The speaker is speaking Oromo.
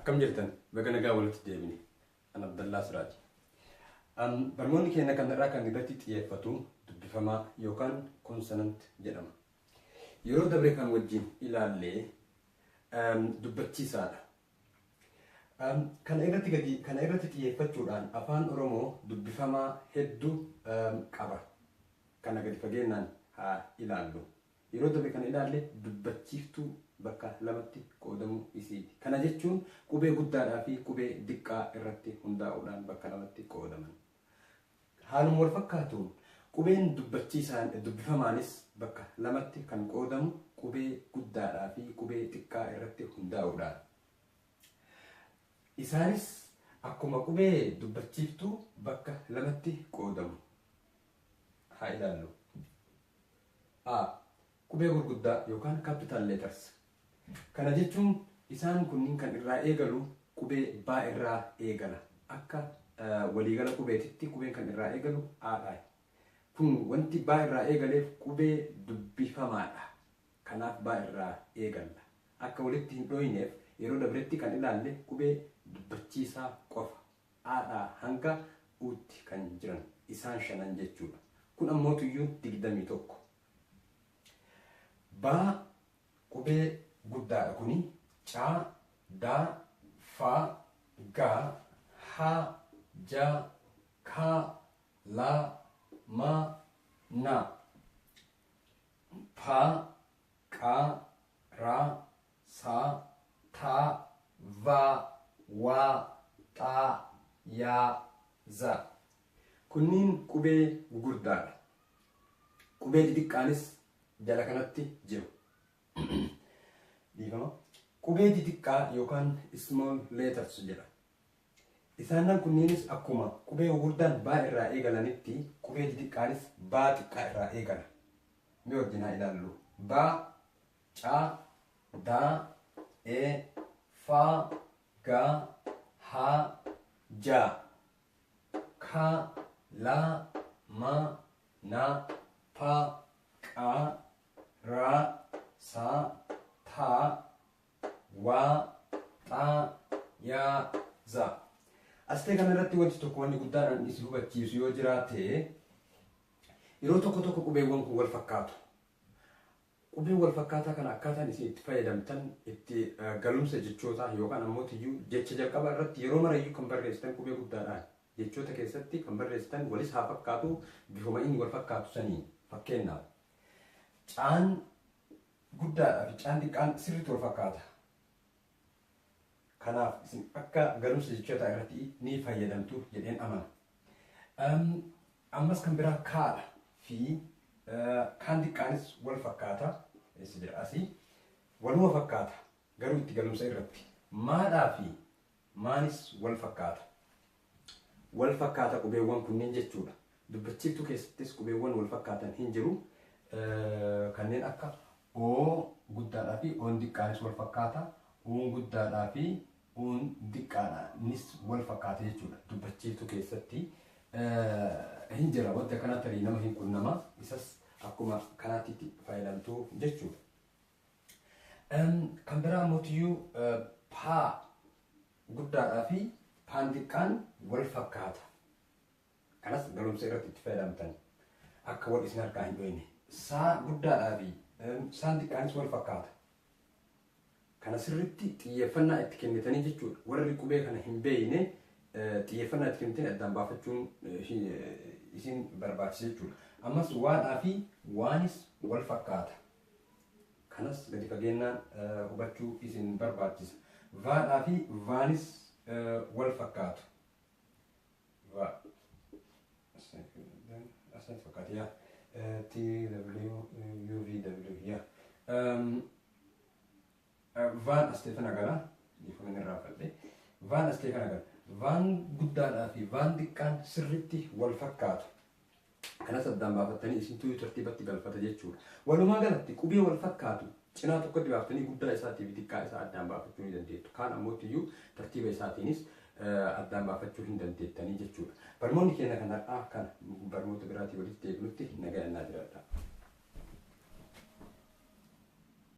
Akkam jirtan? Baga nagaa walitti deebine. An Abdallaa Siraaji. Barnoonni keenya kanarraa kan irratti xiyyeeffatu dubbifamaa yookaan consonant jedhama. Yeroo dabre kan wajjin ilaallee dubbachiisaadha. Kana irratti gadi kana irratti xiyyeeffachuudhaan Afaan Oromoo dubbifamaa hedduu qaba. Kana gadi fageennaan haa ilaallu. Yeroo dabre kan ilaalle dubbachiiftuu bakka lamatti qoodamuu isiiti. Kana jechuun qubee guddaadhaa fi qubee diqqaa irratti hundaa'uudhaan bakka lamatti qoodaman. Haaluma wal fakkaatuun qubeen dubbachiisaan dubbifamaanis bakka lamatti kan qoodamu qubee guddaadhaa fi qubee xiqqaa irratti hundaa'uudhaan. Isaanis akkuma qubee dubbachiiftuu bakka lamatti qoodamu. Haa ilaallu. A. Qubee gurguddaa yookaan capital letters. Kana jechuun isaan kunniin kan irraa eegalu qubee baa irraa eegala. Akka waliigala qubeetitti qubeen kan irraa eegalu A dha. Kun wanti baa irraa eegaleef qubee dubbifamaadha. Kanaaf baa irraa eegalla. Akka walitti hin dhooyneef yeroo dabretti kan ilaalle qubee dubbachiisaa qofa. A dhaa hanga U'tti kan jiran isaan shanan jechuudha. Kun ammootuyyuu 21. Baa qubee guddaadha kuni. Caa, daa, faa, gaa, haa, jaa, kaa, laa, maa, naa. Paa, qaa, raa, saa, taa, vaa, waa, xaa, yaa, zaa. Kunniin qubee gugurdaadha. Qubee xixiqqaanis jala kanatti jiru. Dhiifama. Qubee xixiqqaa yookaan small letters jedha. Isaannan kunniinis akkuma qubee gugurdaan baa irraa eegalanitti qubee xixiqqaanis baa xiqqaa irraa eegala. Mee wajjin haa ilaallu. Baa, caa, daa, ee, faa, gaa, haa, jaa. Kaa, laa, maa, naa, paa, qaa, raa, saa, taa, waa, xaa, yaa, zaa. Astee kana irratti wanti tokko wanni guddaan an isin hubachiisu yoo jiraate, yeroo tokko tokko qubeewwan kun wal fakkaatu. Qubeen wal fakkaataa kana akkaataan isin itti fayyadamtan itti galumsa jechootaa yookaan ammoo tiyyuu jecha jalqaba irratti yeroo marayyuu kan barreessitan qubee guddaadhaan jechoota keessatti kan barreessitan walis haa fakkaatu, bifuma inni wal fakkaatu saniin. Fakkeenyaaf, caan guddaadhaa fi caan xiqqaan sirriitti wal fakkaata. Kanaaf isin akka galumsa jechootaa irratti ni fayyadamtu jedheen amana. Ammas kan biraa kaadha fi kaan xiqqaanis wal fakkaata. Eessa jira? Asii. Waluma fakkaata. Garuu itti galumsa irratti. Maadhaa fi maanis wal fakkaata. Wal fakkaata qubeewwan kunneen jechuudha. Dubbachiiftuu keessattis qubeewwan wal fakkaatan hin jiru. Kanneen akka O guddaadhaa fi O'n diqqaanis wal fakkaata. U'n guddaadhaa fi U'n diqqaadhaanis wal fakkaata jechuudha. Dubbachiiftuu keessatti hin jira. Wanti akkanaa tarii nama hin qunnama. Isas akkuma kanaatti itti fayyadamtu jechuudha. Kan biraa mootiyyuu paa guddaadhaa fi paan xiqqaan wal fakkaata. Kanas galumsa irratti itti fayyadamtan akka wal isin harkaa hin dhoyne. Saa guddaadhaa fi saan xiqqaanis wal fakkaata. Kana sirriitti xiyyeeffannaa itti kennitanii jechuudha. Warri qubee kana hin beekne xiyyeeffannaa itti kennitanii addaan baafachuun isin barbaachisa jechuudha. Ammas waadhaa fi waanis wal fakkaata. Kanas gadi fageennaan hubachuu isin barbaachisa. Vaadhaa fi vaanis wal fakkaatu. Va. Asnatti fakkaata yaa. T W U V W yaa. Vaan as ta'e tana gala. Dhiifama inni irraanfadhe. Vaan as ta'e kana gala. Vaan guddaadhaa fi vaan xiqqaan sirriitti wal fakkaatu. Kanas addaan baafattanii isintuu tartiibatti galfata jechuudha. Walumaa galatti qubee wal fakkaatu cinaa tokkotti baaftanii guddaa isaatii fi xiqqaa isaa addaan baafachuu ni dandeettu. Kaan ammootiyyuu tartiiba isaatiinis addaan baafachuu hin dandeettanii jechuudha. Barnoonni keenya kan har'aa kana, barnoota biraatii walitti deebinutti nagayaan naa jiraadhaa.